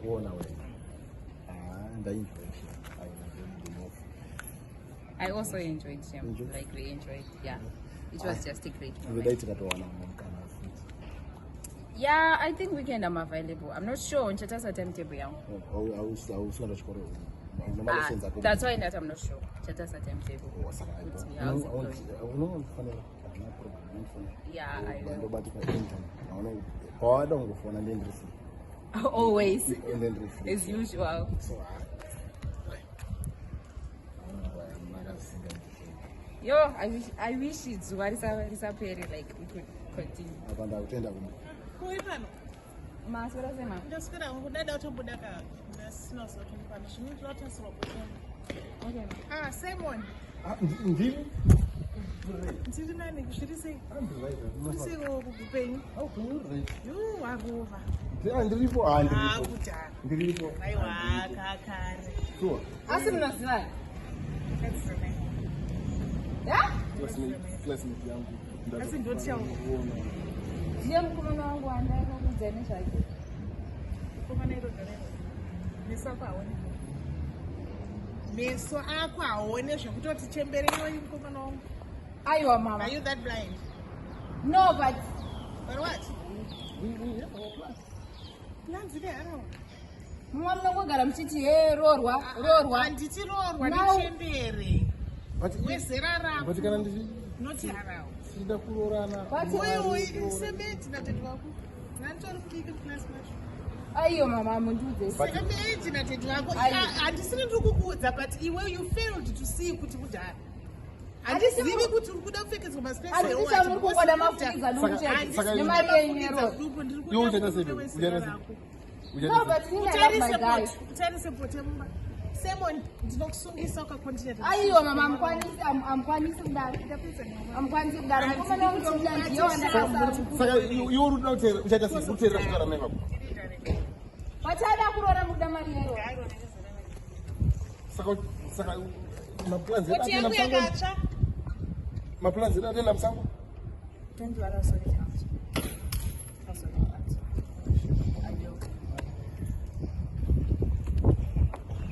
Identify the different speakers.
Speaker 1: Ndakuona wena. Ah, ndaenjoy.
Speaker 2: I also enjoyed Shem. Like we enjoyed, yeah. It was just a great moment.
Speaker 1: Ndodai tikatowana mumwe mukana futi.
Speaker 2: Yeah, I think weekend I'm available. I'm not sure. Nchatasa timetable yangu.
Speaker 1: Hausi chikoro.
Speaker 2: Ah, that's why that I'm not sure. Chatasa timetable. Kuti how's it going?
Speaker 1: Unofanira hatina problem unofanira.
Speaker 2: Yeah, I will.
Speaker 1: Ndobatika anytime. Hauna pawada kungofona ndiye ndiri free.
Speaker 2: Always.
Speaker 1: Ndiye ndiri free.
Speaker 2: As usual.
Speaker 1: So ah,
Speaker 2: Yo, I wish zuva risapere, like we could continue.
Speaker 1: Apa ndakutenda kumwe.
Speaker 3: Kuri pano.
Speaker 2: Maswera sema.
Speaker 3: Ndaswera hangu, dada kutobuda ka ndasina kuziva kuti ndi pano zvino ndinotarisirwa kufona.
Speaker 2: Okay.
Speaker 3: Ah, Simon.
Speaker 1: Ah, ndini?
Speaker 3: Ndiri nani, zviri sei?
Speaker 1: Ah, ndiri right.
Speaker 3: Zviri sei kuupenyu?
Speaker 1: Ah, right.
Speaker 3: Yu warova.
Speaker 1: Ah, ndiripo. Ah,
Speaker 3: Ah,
Speaker 1: ndiripo.
Speaker 3: kudhara.
Speaker 1: Ndiripo.
Speaker 3: Aiwa, kakare.
Speaker 1: Sure.
Speaker 2: Asi munozivana? Yeah?
Speaker 1: Classmate yangu.
Speaker 3: Asi ndoti yangu.
Speaker 2: Ndiye mukomana wangu wandakakuudza nezvake.
Speaker 3: Mukomana iro garero. Meso ako haone. Meso ako haone zvekutoti chembere iyoyi mukomana wangu.
Speaker 2: Aiwa mama.
Speaker 3: Are you that blind?
Speaker 2: No, but
Speaker 3: But what?
Speaker 1: We have our plans.
Speaker 3: Plans ine harawa.
Speaker 2: Mumwe munongogara muchiti he roorwa roorwa.
Speaker 3: Handiti roorwa nechembere.
Speaker 1: But
Speaker 3: Wezera rako.
Speaker 1: But kana ndichi
Speaker 3: Noti harawa.
Speaker 1: Tichida kuroorana.
Speaker 2: But
Speaker 3: Uyu same natete wako. Nanitori kudiki class macho.
Speaker 2: Aiyo mama, mundiudze.
Speaker 3: Same age natete wako.
Speaker 2: Ai.
Speaker 3: Handisiri ndiri kukuudza, but iwe you failed to see kuti kudhara. Handizivi kuti uri kuda kupfekedzwa maspace.
Speaker 2: Handiti chamuri kungoda mafukidza duku chete nemari yenyu yero.
Speaker 1: Iwe uchaita sei? Uchaita sei?
Speaker 2: No, but inini I love my guy.
Speaker 3: Utarise pote mumba. Simon, ndinokusungisa ukacontinue.
Speaker 2: Aiwa mama, amukwanisi amukwanisi kudaro. Amukwanisi kudaro. Mukomana wangu ndomuda, ndiye wandakasarudza.
Speaker 1: Saka iwe uri kuda kuteerera, uchaita sei? Kuteerera zvitaura mai vako.
Speaker 2: Vachada kuroora, mukuda mari yero.
Speaker 1: Saka maplans edu
Speaker 3: Poti
Speaker 1: atoenda
Speaker 3: yangu
Speaker 1: musango.
Speaker 3: yakatsva.
Speaker 1: Maplans edu atoenda musango.
Speaker 3: Don't worry, sorry.